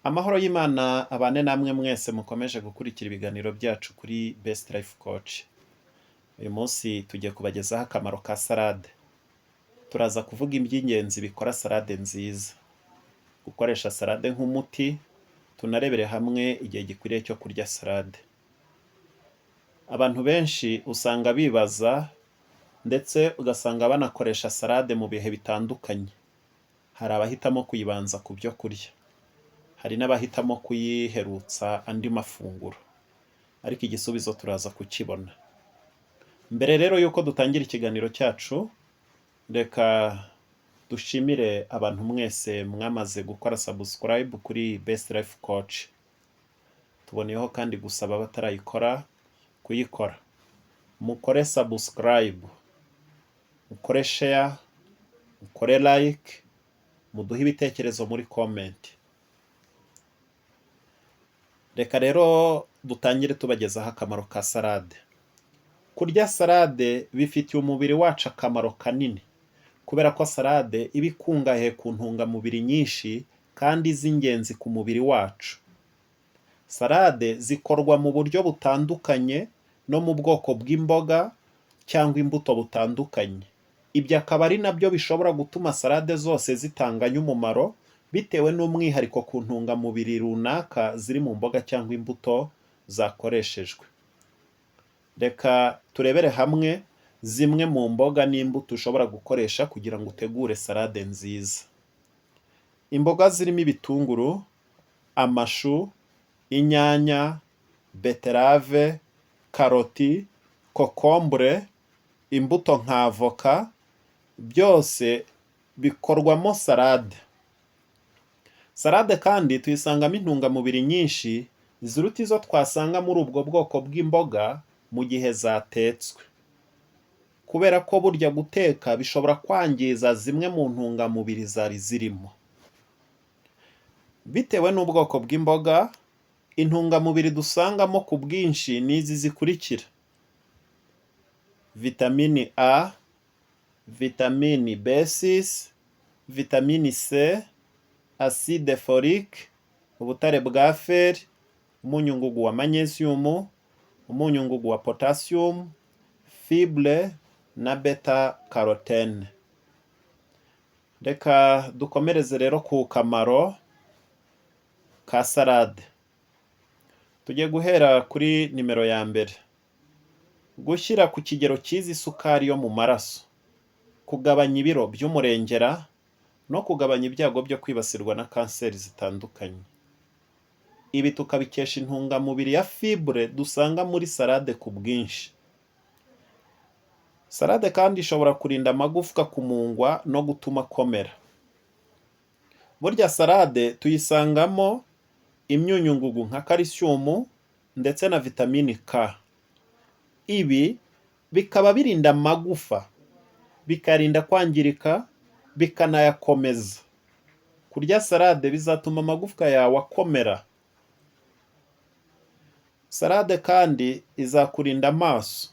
Amahoro y'Imana abane namwe mwese mukomeje gukurikira ibiganiro byacu kuri Best Life Coach. Uyu munsi tugiye kubagezaho akamaro ka salade. Turaza kuvuga iby'ingenzi bikora salade nziza. Gukoresha salade nk'umuti, tunarebere hamwe igihe gikwiriye cyo kurya salade. Abantu benshi usanga bibaza ndetse ugasanga banakoresha salade mu bihe bitandukanye. Hari abahitamo kuyibanza ku byo kurya. Hari n'abahitamo kuyiherutsa andi mafunguro. Ariko igisubizo turaza kukibona. Mbere rero y'uko dutangira ikiganiro cyacu, reka dushimire abantu mwese mwamaze gukora subscribe kuri Best Life Coach. Tuboneyeho kandi gusaba abatarayikora kuyikora. Mukore subscribe, mukore share, mukore like, muduhe ibitekerezo muri comment. Reka rero dutangire tubagezaho akamaro ka salade. Kurya salade bifitiye umubiri wacu akamaro kanini kubera ko salade iba ikungahaye ku ntungamubiri nyinshi kandi z'ingenzi ku mubiri wacu. Salade zikorwa mu buryo butandukanye no mu bwoko bw'imboga cyangwa imbuto butandukanye. Ibyo akaba ari nabyo bishobora gutuma salade zose zitanganya umumaro bitewe n'umwihariko ku ntungamubiri runaka ziri mu mboga cyangwa imbuto zakoreshejwe. Reka turebere hamwe zimwe mu mboga n'imbuto ushobora gukoresha kugira ngo utegure salade nziza. Imboga zirimo ibitunguru, amashu, inyanya, beterave, karoti, kokombure, imbuto nka avoka, byose bikorwamo salade. Salade kandi tuyisangamo intungamubiri nyinshi ziruta izo twasanga muri ubwo bwoko bw'imboga mu gihe zatetswe. Kubera ko burya guteka bishobora kwangiza zimwe mu ntungamubiri zari zirimo. Bitewe n'ubwoko bw'imboga, intungamubiri dusangamo ku bwinshi ni izi zikurikira: vitamini A, vitamini B6, vitamini C, acide folique, ubutare bwa fer, umunyungugu wa magnesium, umunyungugu wa potassium, fibre na bêta carotène. Reka dukomereze rero ku kamaro ka salade. Tugiye guhera kuri nimero ya mbere. Gushyira ku kigero cyiza isukari yo mu maraso, kugabanya ibiro by'umurengera no kugabanya ibyago byo kwibasirwa na kanseri zitandukanye. Ibi tukabikesha intungamubiri ya fibre dusanga muri salade ku bwinshi. Salade kandi ishobora kurinda amagufwa kumungwa no gutuma akomera. Burya salade tuyisangamo imyunyungugu nka calcium ndetse na vitamini K. Ibi bikaba birinda amagufa, bikarinda kwangirika, bikanayakomeza. Kurya salade bizatuma amagufwa yawe akomera. Salade kandi izakurinda amaso.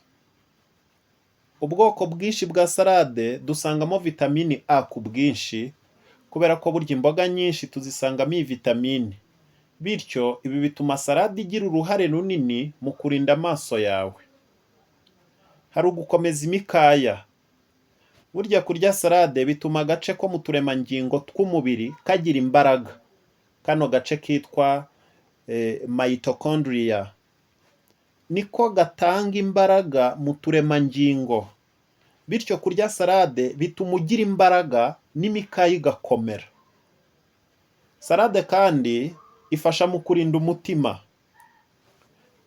Ubwoko bwinshi bwa salade dusangamo vitamini A ku bwinshi kubera ko burya imboga nyinshi tuzisangamo iyi vitamini. Bityo ibi bituma salade igira uruhare runini mu kurinda amaso yawe. Hari ugukomeza imikaya. Burya kurya salade bituma agace ko mu turemangingo tw'umubiri kagira imbaraga. Kano gace kitwa mitochondria niko gatanga imbaraga mu turemangingo. Bityo kurya salade bituma ugira imbaraga n'imikaya igakomera. Salade kandi ifasha mu kurinda umutima.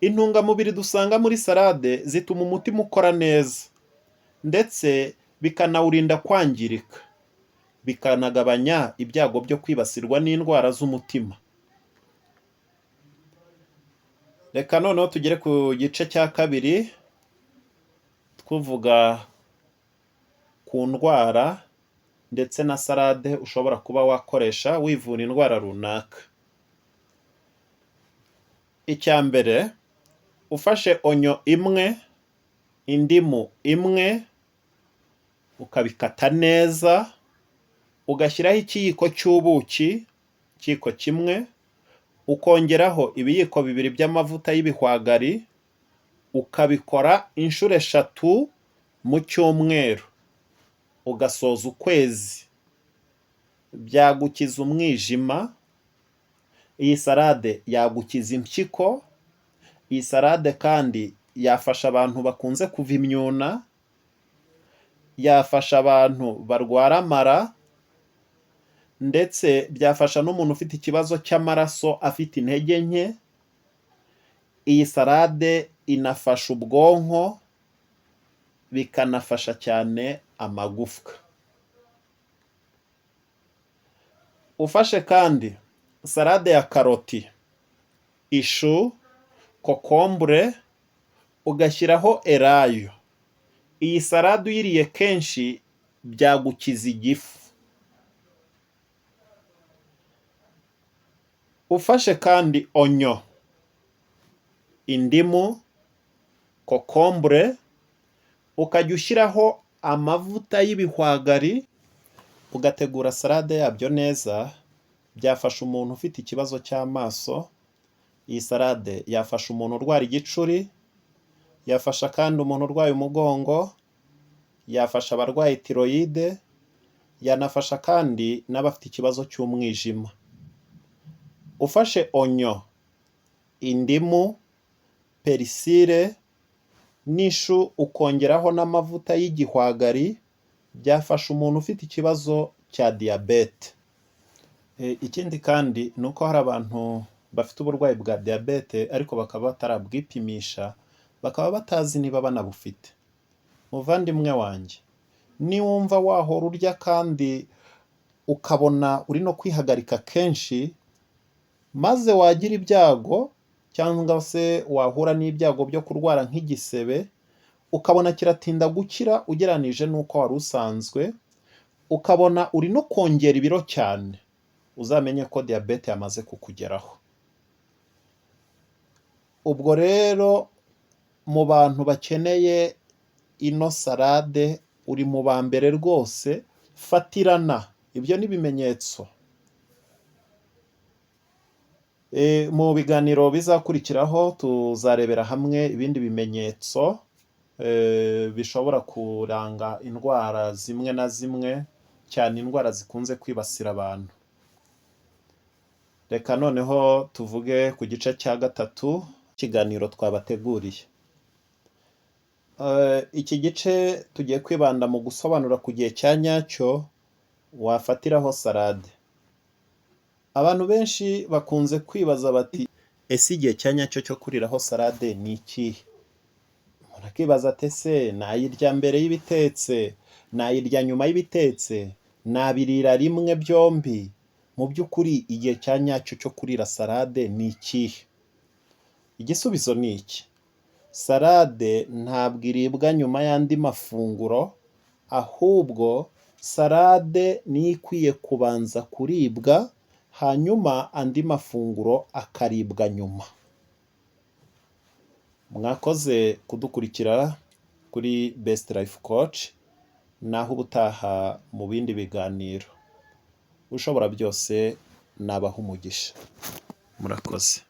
Intungamubiri dusanga muri salade zituma umutima ukora neza ndetse bikanawurinda kwangirika, bikanagabanya ibyago byo kwibasirwa n'indwara z'umutima. Reka noneho tugere ku gice cya kabiri tuvuga ku ndwara ndetse na salade ushobora kuba wakoresha wivura indwara runaka. Icya mbere, ufashe oignon imwe, indimu imwe, ukabikata neza, ugashyiraho ikiyiko cy'ubuki, ikiyiko kimwe, ukongeraho ibiyiko 2 by'amavuta y'ibihwagari, ukabikora inshuro 3 mu cyumweru, ugasoza ukwezi, byagukiza umwijima. Iyi salade yagukiza impyiko. Iyi salade kandi yafasha abantu bakunze kuva imyuna, yafasha abantu barwara amara, ndetse byafasha n'umuntu ufite ikibazo cy'amaraso, afite intege nke. Iyi salade inafasha ubwonko, bikanafasha cyane amagufwa. Ufashe kandi salade ya karoti, ishu, kokombure, ugashyiraho elayo, iyi salade uyiriye kenshi byagukiza igifu. Ufashe kandi onyo, indimu, kokombure, ukajya ushyiraho amavuta y'ibihwagari, ugategura salade yabyo neza, byafasha umuntu ufite ikibazo cy'amaso. Iyi salade yafasha umuntu urwara igicuri, yafasha kandi umuntu urwaye umugongo, yafasha abarwaye tiroyide, yanafasha kandi n'abafite ikibazo cy'umwijima. Ufashe onyo, indimu, perisire n'ishu, ukongeraho n'amavuta y'igihwagari, byafasha umuntu ufite ikibazo cya diyabete. Ikindi kandi ni uko hari abantu bafite uburwayi bwa diyabete ariko bakaba batarabwipimisha, bakaba batazi niba banabufite. Muvandimwe wanjye, niwumva wahora urya kandi ukabona uri no kwihagarika kenshi, maze wagira ibyago cyangwa se wahura n'ibyago byo kurwara nk'igisebe, ukabona kiratinda gukira ugereranije n'uko wari usanzwe, ukabona uri no kongera ibiro cyane, uzamenye ko diyabete yamaze kukugeraho. Ubwo rero mu bantu bakeneye ino salade uri mu ba mbere rwose, fatirana ibyo ni ibimenyetso. Mu biganiro bizakurikiraho tuzarebera hamwe ibindi bimenyetso bishobora kuranga indwara zimwe na zimwe, cyane indwara zikunze kwibasira abantu. Reka noneho tuvuge ku gice cya 3 cy'ikiganiro twabateguriye. Iki gice tugiye kwibanda mu gusobanura ku gihe cya nyacyo wafatiraho salade. Abantu benshi bakunze kwibaza bati: ese igihe cya nyacyo cyo kuriraho salade ni ikihe? Umuntu akibaza ati: ese nayirya mbere y'ibitetse, nayirya nyuma y'ibitetse, nabirira rimwe byombi? Mu by'ukuri igihe cya nyacyo cyo kurira salade ni ikihe? Igisubizo ni iki: salade ntabwo iribwa nyuma y'andi mafunguro, ahubwo salade niyo ikwiye kubanza kuribwa, hanyuma andi mafunguro akaribwa nyuma. Mwakoze kudukurikira kuri Best Life Coach, naho ubutaha mu bindi biganiro. Ushobora byose nabaha umugisha. Murakoze.